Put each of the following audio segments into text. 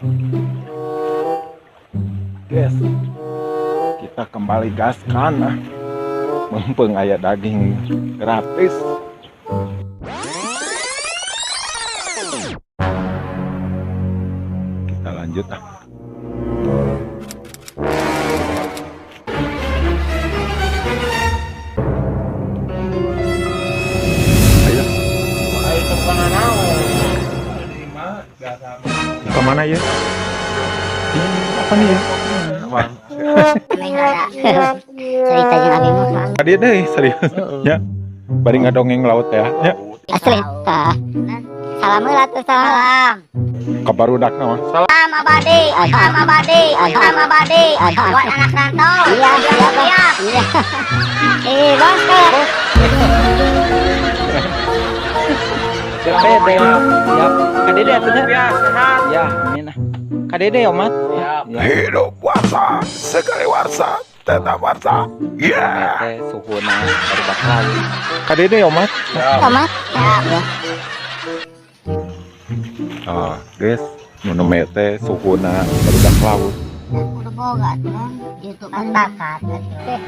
Guys, kita kembali gaskan ah. Mumpung aya daging gratis. Kita lanjut ah. Ayo. Kemana ya? Ini apa nih ya? Wah. Cerita jeung abi mah. Tadi deh serius. Ya. Bari ngadongeng laut ya. Ya. Asli. Tah. Salam heula tuh, salam. Ka barudak mah. Salam abadi, salam abadi, salam abadi. Buat anak rantau. Iya, iya, iya. Eh, bos. Siap, Dede. Siap. Ka Dede atuh nya. Ya, sehat. Ya, amin ah. Ka Dede ya, Mat. Siap. Ya. Hidup puasa, sekali warsa, tetap warsa. Yeah. Teh suhuna barudak laut. Ka Dede ya, Mat. Tomat. Ya. Ah, guys, nu nembe teh suhuna barudak laut. Udah boga tuh, YouTube kan bakat atuh.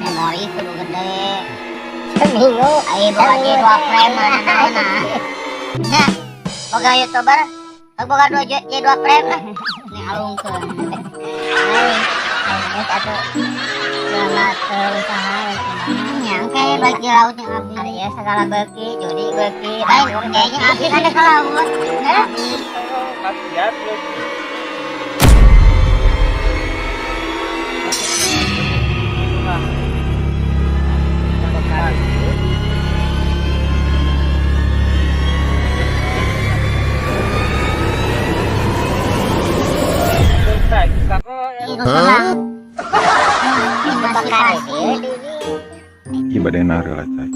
Memori kudu gede. Seminggu ayo boga J2 frame mana naon. Nah, boga YouTuber, boga 2 J2 frame lah. Ini alungkeun. Ayo, geus atuh. Selamat usaha kumaha nya engke bagi laut yang abdi. Ari ieu segala beuki, judi beuki, lain engke jeung abdi kan ka laut. Nah. Kasihan lu. Hah? Ieu bade nareula cai.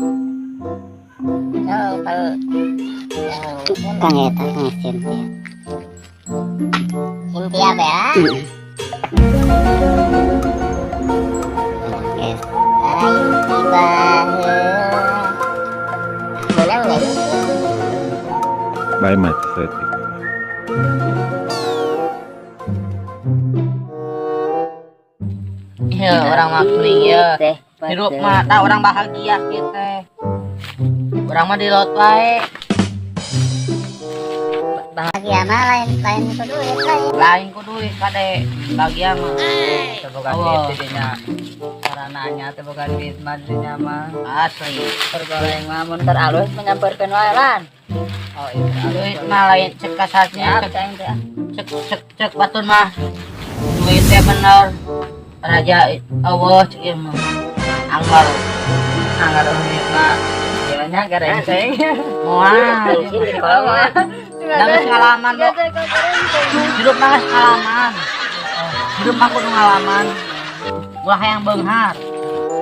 Kang eta Kang Cynthia. Cynthia Bella. Oke. Ayo tiba. Menang nggak ini? Bae mah setik. Ya, orang mah kuning ya. Hidup mah tak orang bahagia kita. Orang mah di laut wae. Bahagia mah lain lain ku duit lain. Lain ku duit kade bahagia mah. Teu boga duit dinya. Sarananya teu boga duit mah dinya mah. Asli. Pergoreng mah mun keur alus menyamperkeun wae lan. Oh iya, duit mah lain cek kasatnya cek aing teh. Cek cek cek batun mah. Duit teh bener. Raja Allah cek ieu mah. Anggar. Anggar duit mah. Nya garenceng. Moal. Da geus ngalaman kok. Hidup mah geus ngalaman. Hidup mah kudu ngalaman. Ulah hayang beunghar.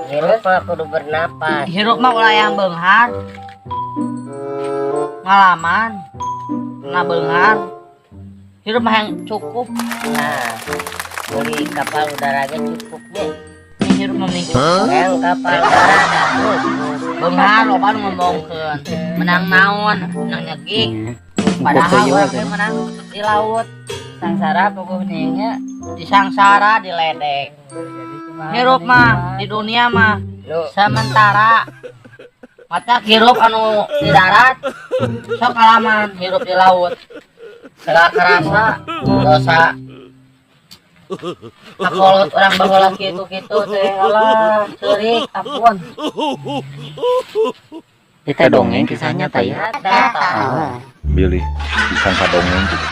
Hirup mah kudu bernapas. Hirup mah ulah hayang beunghar. Ngalaman. Na beunghar. Hirup mah yang cukup. Nah, beli kapal udara ge cukup nya. Hirup mah mending cukup. Yang kapal udara beunghar loba nu ngomongkeun. Menang naon? Menang nyegik. Padahal orang teh menang di laut. Sangsara puguh nya. Di sangsara diledek. Hirup mah di dunia mah sementara. Mata hirup anu di darat sok kalaman hirup di laut. Segala kerasa dosa. Kakolot orang baheula kitu-kitu teh alah ceurik ampun. Kita dongeng kisahnya tah ya. Bilih disangka dongeng gitu.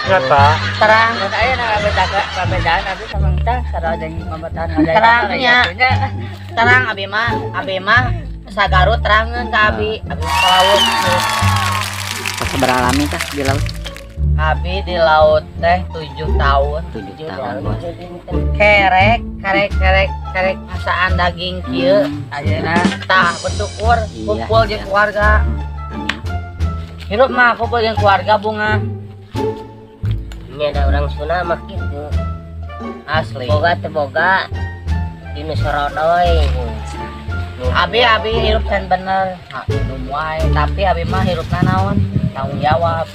Nyata. Terang. Mun aya na kabedaan abi sama teh sarua jeung pambetaan ngajak. Terangnya. Terang abi mah sagarut terangeun ka abi, abi ka laut. Sabaraha lami tah di laut? Abi di laut teh 7 tahun. 7 tahun, bos. Kerek, kerek, kerek, kerek masaan daging kieu. Ayeuna tah bersyukur kumpul jeung keluarga. Hirup mah kumpul jeung keluarga bunga. Ini ada orang Sunda mah kitu. Asli. Boga teu boga dinu sorodoy. Abi abi hirup can bener. Minum wae, tapi abi mah hirupna naon? Tanggung jawab.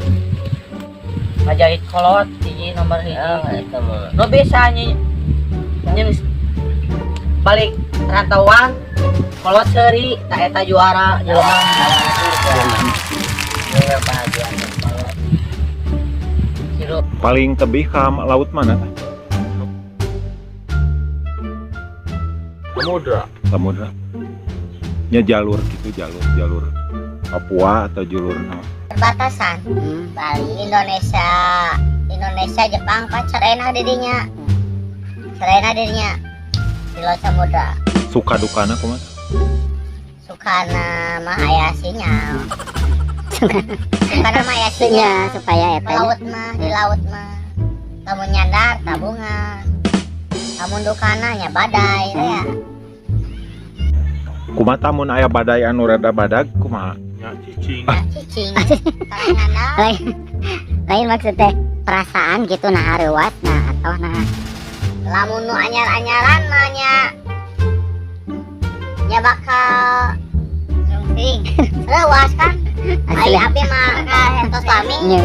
Ngajahit kolot hiji nomor hiji. Eta mah. Nu bisa nyi balik rantauan kolot seuri tak eta juara jelema. Iya bahagia kolot. Hirup. Paling tebih ka laut mana tah? Samudra. Samudra. Nya jalur gitu, jalur Papua atau jalur naon? Perbatasan Bali, Indonesia, Indonesia Jepang kan serena didinya. Serena didinya di Laut Samudra. Suka dukana kumaha? Sukana mah aya sinyal. Sukana mah aya sinyal supaya eta laut mah di laut mah. Lamun nyandar tabungan. Lamun dukana nya badai ya. Kumaha tamun aya badai anu rada badag kumaha? Ya cicing. Cicing. Nyandar. Lain maksudnya perasaan gitu nah areuat nah atau nah Lamun nu anyar-anyaran mah nya nya bakal rungsing. Leuwas kan? Ai abi mah ka tos lami. Nya.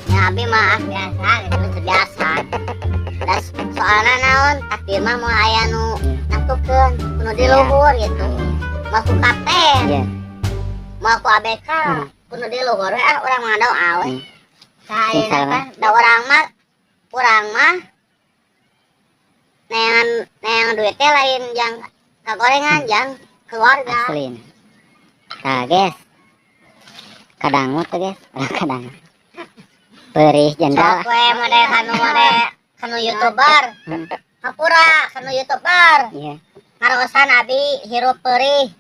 Nya abi mah biasa gitu biasa. Das soalna naon takdir mah moal aya nu nangtukeun kudu di luhur gitu. Moal ku kapten. Iya. Moal ku ABK kudu di luhur we ah urang mah doa we. Saha Misal kan da urang mah neangan duit teh lain jang kagorengan jang keluarga. Asli. Tah guys. Kadangu tuh guys, kadang. Perih jendal. Sok we model kanu model kanu YouTuber. Hampura kanu YouTuber. Iya. Ngarosan abi hirup perih.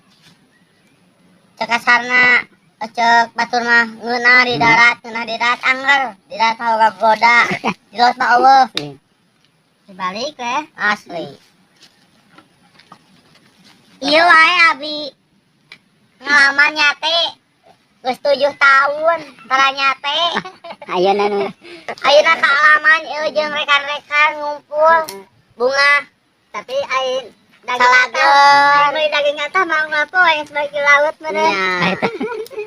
Cek kasarna cek batur mah ngeunah di darat, ngeunah di darat angger, di darat mah boga goda, di laut mah eueuh. Dibalik we asli. Ieu wae abi ngalaman nyate geus 7 tahun tara nyate. Ayeuna nu ayeuna kaalaman ieu jeung rekan-rekan ngumpul bunga tapi ain salageun meuli daging atah mau ngapo yang sebagai laut meureun.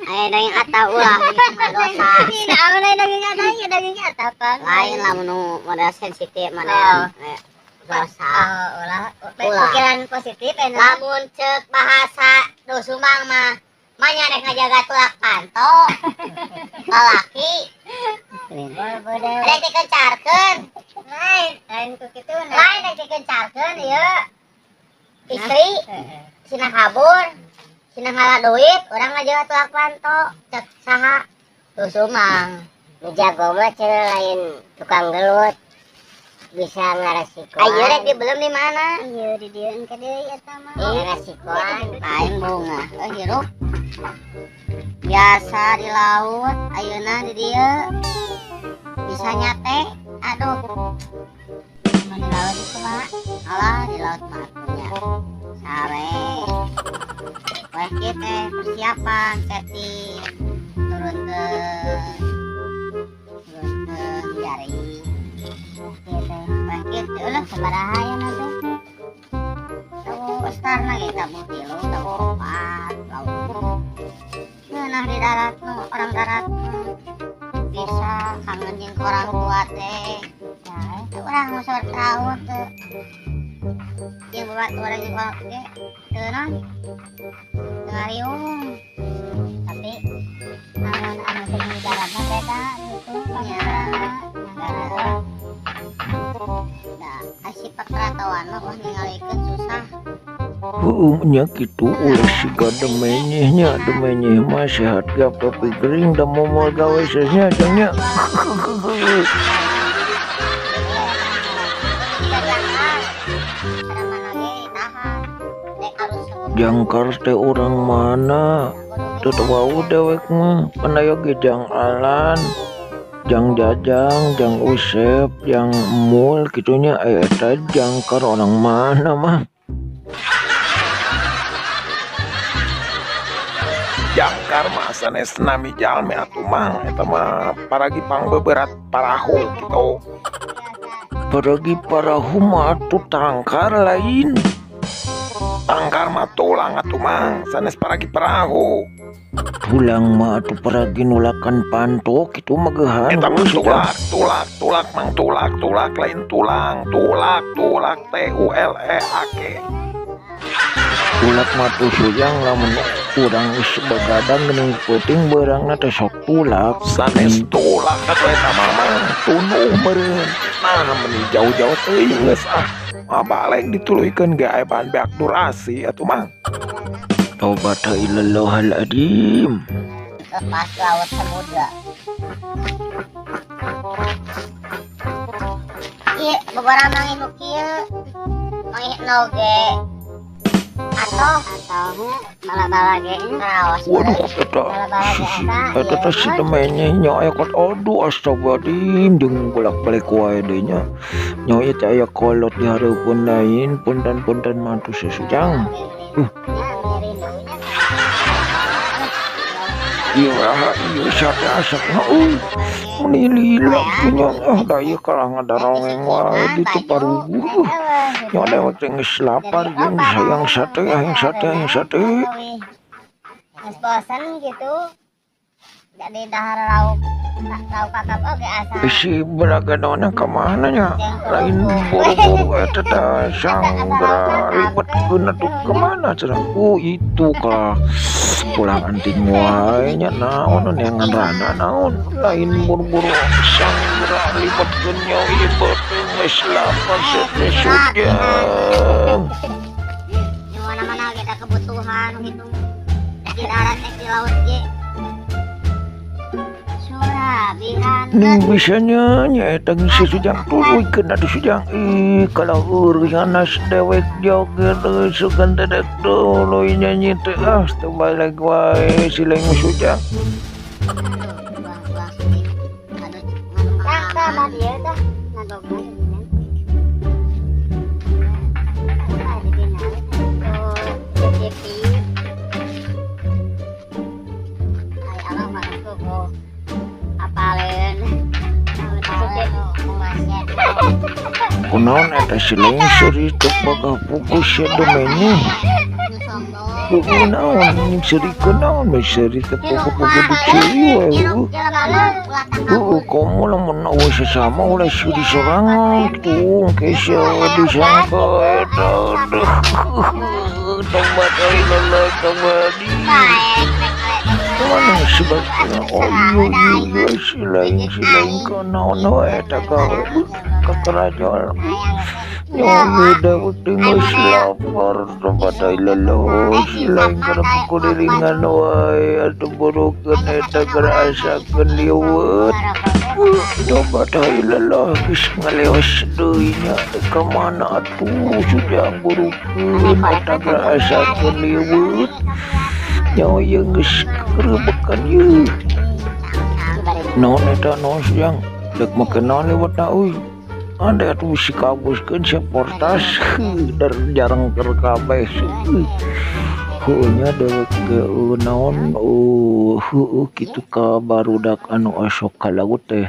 Aya daging atah ulah mah dosa. Naon aya daging atah ieu daging atah pan. Lain lah nu model sensitif model dosa. Oh, ulah Ulah. pikiran positif enak. Lamun ceuk bahasa nu Sumbang mah manya rek ngajaga tulak panto. Lalaki rek dikencarkeun. Lain, lain ku kitu nah. Lain rek dikencarkeun ieu. Istri sina kabur, sina ngala duit, urang ngajaga tulak panto. Cek saha? Nu Sumbang. Nu jago mah cenah lain tukang gelut. Bisa ngarasikoan. Ayo rek dibelem di mana? Iya di dieu engke deui eta mah. Ngarasikoan. Lain bunga. Hirup. Biasa di laut, ayeuna di dieu bisa nyate. Aduh. Mun di laut itu mah Alah di laut mah atunya. Sare. Weh kieu teh persiapan setting turunkeun. Turunkeun jari. kieu teh. Weh kieu teh ulah Sabaraha ayeuna teh? Tahu starna ge tabuh 3, tabuh 4 laut. Ngeunah di darat nu orang darat mah bisa kangen jeung orang tua teh. Nah, Teu urang mah saur tahun teu. Jeung babaturan jeung kolot ge teu naon. Teu ngariung. Tapi amun anu teh di darat mah beda gitu Nya. maksudna. Da sifat perantauan mah wah ningalikeun susah. Heueuh nya kitu ulah siga demenyeh nya, demenyeh mah sehat gap tapi gering da moal gawe nya jang nya. Jangkar teh urang mana? Teu wau dewek mah, pan aya ge jang Alan, jang Jajang, jang Usep, jang Mul kitu nya aya eta jangkar orang mana mah. Jangkar mah sanes nami jalmi atuh mang eta mah paragi pangbeberat parahu gitu. Paragi parahu mah atuh tangkar lain. Tangkar mah tulang atuh, Mang, sanes paragi parahu. Tulang mah atuh paragi nulakan panto kitu megehan. Eta mah heuh, Sujang. Tulak, tulak, tulak, Mang, tulak, tulak, lain tulang, tulak, tulak, TULEAK. Tulak mah tuh, Sujang, lamun urang geus begadang geuning peuting beurangna teh sok tulak. Sanes tulak atuh eta mah, Mang, tunduh meureun. Nah, meni jauh-jauh teuing geus ah. Mah balik dituluykeun ge aya bahan beak durasi atuh, Mang. Tobat illallahal adim. Lepas laut samudra. Iya, bogora manggih nu kieu. Manggih noge. Atau Atau bala-bala ge raos. Waduh, eta Bala-bala ge eta. Eta teh si temennya nya aya kot, aduh, astagfirullahaladzim, jeung bolak-balik wae deui nya. Nya ieu teh aya kolot di hareupeun lain, punten-punten mah tuh si Sujang. Ya, rindunya. Ieu ah, ieu sate asapna euy. Meuni lila kitu nya, ah, da ieu kalah ngadarongeng wae ditu paruguh. Nya dewek teh geus lapar jeung hayang sate, hayang sate, hayang sate. Geus bosen gitu. Jadi dahar lauk lauk kakap oge asa. Si belagadona ka mana nya? Lain buru-buru eta teh sanggra ribetkeun atuh, ka mana cenah? Oh, itu kah. Pulang anting wae nya, naon neangan rana naon, lain buru-buru sanggra libetkeun nya, ieu beuteung geus lapar teh, Sujang. Di mana-mana kita kebutuhan gitu. Di darat eh di laut ge. Surabihan. Nih bisanya nya eta geus si Sujang tuluykeun atuh, Sujang. Ih, kalau hanas dewek joget euy, sugan teh dek tuluy nyanyi teh, ah, teu balik wae si Leng Sujang. Buang-buang sih. Aduh, ngadu Tah, pengalaman. bah dieu tah. Nagogna geuningan. Ah, di dina tuh TV. Ai abang mah kuku apaleun. Kunaon eta si Leng seuri teu boga fokus ya domennya? Heueuh, naon seuri, kunaon we seuri teu pogo-pogo diceuri wae, heueuh. Heueuh, komo lamun eueuh sesama ulah seuri sorangan kitu, engke sia disangka eta, aduh. Tobat ilallah, tobat. Mana sebabna? Oh, iya, si lain kunaon wae eta gawe kakerajaan. Nya dewek teh geus lapar, tobat ilallah, si lain kana kukulilingan wae atuh, burukeun eta keur asakeun liwet. Tobat ilallah, geus ngaleos deui nya, ka mana atuh Sujang burukeun eta keur asakeun liwet? Nya ieu geus kerebekan ieu. Naon eta, naon, Sujang? Dek make naon liwetna euy? Ada atuh bisi kabuskeun sia portas dar jarang keur kabeh. Heueuh nya, dewek ge naon, heueuh kitu ka barudak anu osok ka laut teh.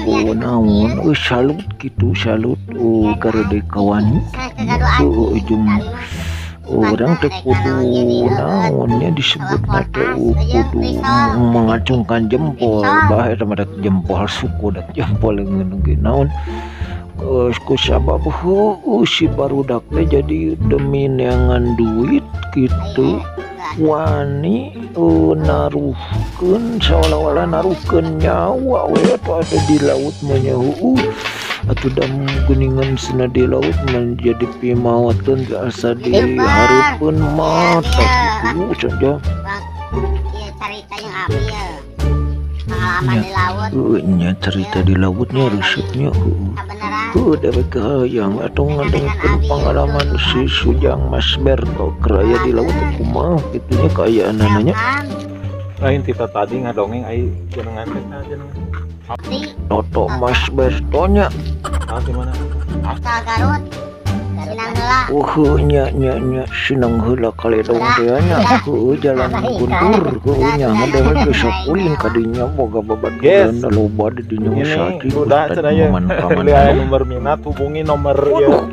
Oh, naon euy, salut kitu, salut garede kawani. Heueuh, jeung urang teh kudu naon nya disebutna teh, kudu mengacungkan jempol bae eta mah, dek jempol suku, dek jempol leungeun ge naon. Ku sabab heueuh si barudak teh jadi demi neangan duit kitu wani naruhkeun, seolah-olah naruhkeun nyawa we atuh ada di laut mah nya. Heueuh atuh da geuningan cenah di laut mah jadi pimaoteun teh asa dihareupeun mata kitu saja. Iya, cerita yang abi ya. Pengalaman Nya. di laut. Heueuh nya, cerita di lautnya resepnya, heueuh. Kebenaran. Heueuh, dewek hayang atuh ngadengekeun pengalaman si Sujang Mas Berto keur aya di laut teh kumaha kitu nya kaayaanana nya. Lain tita tadi ngadongeng ai jenengan teh saha jenengan? Toto Mas Berto nya. Ah, di mana? Asal Garut. Sinang heula. Oh, heueuh nya nya nya, sinang heula kaledong teh nya, heueuh, jalan Guntur, heueuh nya, dewek geus sok ulin ka dinya, boga babaturan loba di dinya mah Ini sati udah Ustad cenah ya. Maman Beli aya paman. nomor minat hubungi nomor ieu. Waduh,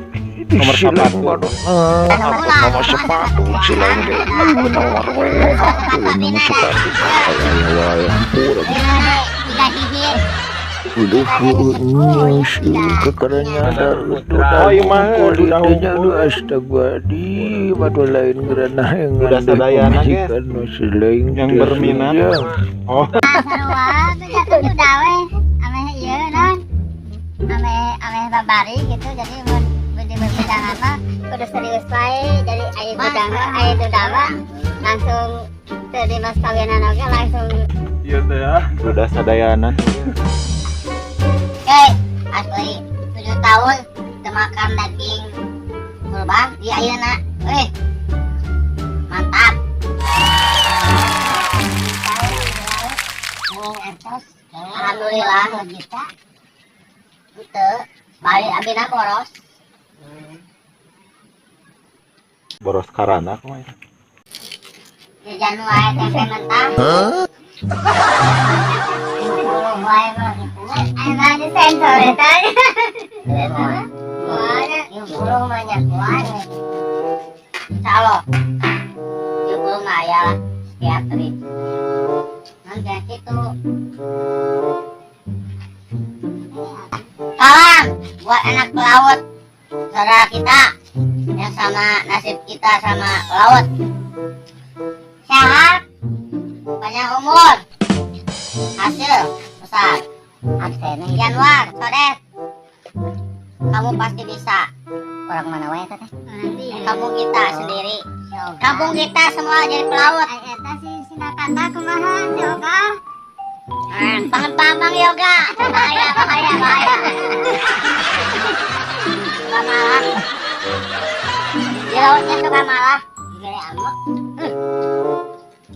Nomor sepatu. Nomor sepatu si lain ge nomor we. Nomor sepatu. Aya wae hampura. Udah kekaranya Oh iya mah udah udah astagfirullahaladzim atau lain karena yang udah sadayana guys yang berminat. Oh seruan udah weh ameh ieu non ameh ameh babari gitu jadi mun berbicara mah kudu serius wae jadi aya gudang aya duda langsung teu di mas kawinan oge langsung iya teh ya udah sadayana. Hei, asli 7 tahun teu makan daging kurban di ayeuna. Weh. Mantap. Alhamdulillah kita. Itu balik abina boros. Boros karana kumaha? Jajan wae tempe mentah. Hah? Wae mah gitu. Emang di sensor eta. Yung mah nya kuat. Insyaallah. Yung mah aya lah psikiatri. Nanti gitu. Salam buat anak pelaut saudara kita yang sama nasib kita sama pelaut. Sehat, panjang umur, hasil besar. Januar, Sodet, kamu pasti bisa. Orang mana wae teh? Kampung kita sendiri. Kampung kita semua jadi pelaut. Eta si Sinakata kumaha si Oga? Pang yoga. Bahaya, bahaya, bahaya. Suka malah. Di lautnya suka malah. Gede amuk.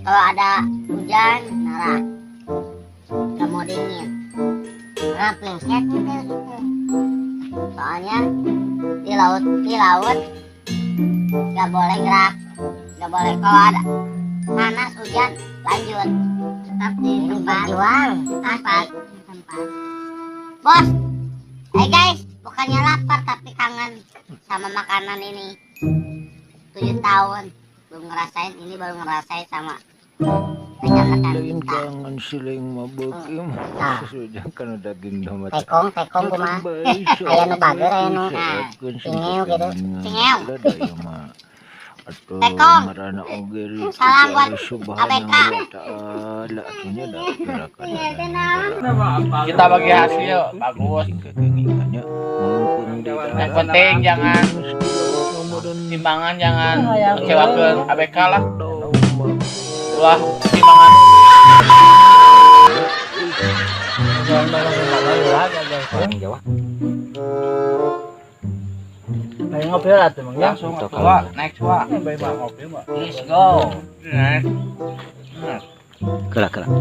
Kalau ada hujan, narah. Gak mau dingin. Nah, pleset gitu. Soalnya di laut gak boleh gerak, gak boleh kalau ada panas hujan lanjut tetap di tempat berjuang tempat. Bos, hey guys, bukannya lapar tapi kangen sama makanan ini. 7 tahun belum ngerasain ini, baru ngerasain sama lain kangen siling mabuk mah kana daging mah tekong tekong kumaha aya nu bager aya nu cingeo gitu cingeo tekong. Salam buat ABK. Kita bagi hasil bagus. Yang penting jangan timbangan, jangan kecewakan ABK lah. Wah, timbangan. Orang Jawa. Ayo ngopi lah tuh, Bang. Langsung tua, next wa. Let's go. Next. Kelak kelak.